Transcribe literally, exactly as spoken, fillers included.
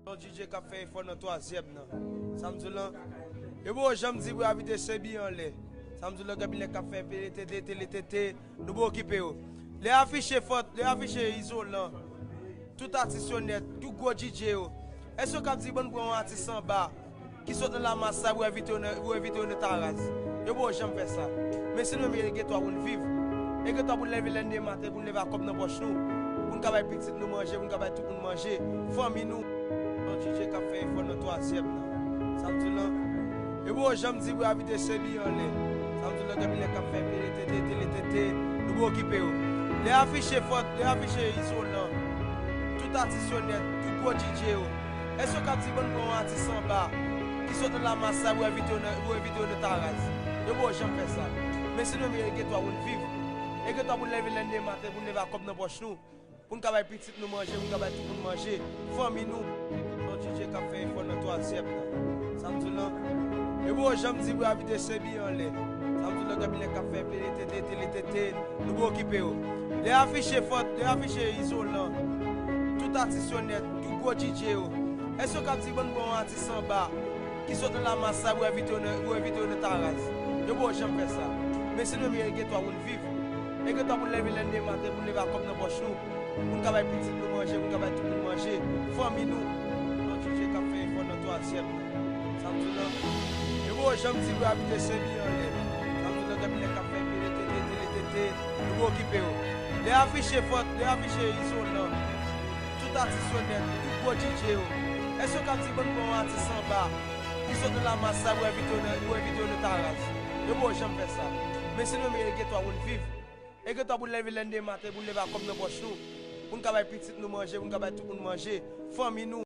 Yon D J k ap fè efò nan twazyèm nan. Sa m di w lan, yo poko janm di pou yo envite Sebi anlè. Sa m di w lan, gen bilèt k ap fè pele tete, tele tete, nou poko okipe yo. Lè afiche Fòt, lè afiche Izolan, tout atis yo nèt, tout gwo D J yo. Èske w kab di ban m pran yon atis anba ki sot nan lamas sa pou envite yo nan, pou envite yo nan Taraz? Yo poko janm fè sa. Men si nou menm e gen twa pou n viv, e gen twa pou n leve lèndemen maten, pou n leve ak kòb nan pòch nou, pou n ka bay pitit nou manje, pou n ka bay tout moun manje, fanmi nou. Yon D J k ap fè efò nan twazyèm nan. Sa m di w lan, yo poko janm di pou yo envite Sebi anlè. Sa m di w lan, gen bilèt k ap fè pele tete, tele tete, nou poko okipe yo. Lè afiche Fòt, lè afiche Izolan, tout atis yo nèt, tout gwo D J yo. Èske w kab di ban m pran yon atis anba ki sot nan lamas sa pou envite yo nan, pou envite yo nan Taraz? Yo poko janm fè sa. Men si nou menm e gen twa pou n viv, e gen twa pou n leve lèndemen maten, pou n leve ak kòb nan pòch nou, pou n ka bay pitit nou manje, pou n ka bay tout moun manje, fanmi nou. Yon D J k ap fè efò nan twazyèm nan. Sa m di w lan, yo poko janm di pou yo envite Sebi anlè. Sa m di w lan, gen bilèt k ap fè pele tete, tele tete, nou poko okipe yo. Lè afiche Fòt, lè afiche Izolan, tout atis yo nèt, tout gwo D J yo. Èske w kab di ban m pran yon atis anba ki sot nan lamas sa pou envite yo nan, pou envite yo nan Taraz? Yo poko janm fè sa. Men si nou menm e gen twa pou n viv, e gen twa pou n leve lèndemen maten, pou n leve ak kòb nan pòch nou, pou n ka bay pitit nou manje, pou n ka bay tout moun manje, fanmi nou. Yon D J k ap fè efò nan twazyèm nan. Sa m di w lan, yo poko janm di pou yo envite Sebi anlè. Sa m di w lan, gen bilèt k ap fè pele tete, tele tete, nou poko okipe yo. Lè afiche Fòt, lè afiche Izolan, tout atis yo nèt, tout gwo D J yo. Èske w kab di ban m pran yon atis anba ki sot nan lamas sa pou envite yo nan, pou envite yo nan Taraz? Yo poko janm fè sa. Men si nou menm e gen twa pou n viv, e gen twa pou n leve lèndemen maten, pou n leve ak kòb nan pòch nou, pou n ka bay pitit nou manje, pou n ka bay tout moun manje, fanmi nou.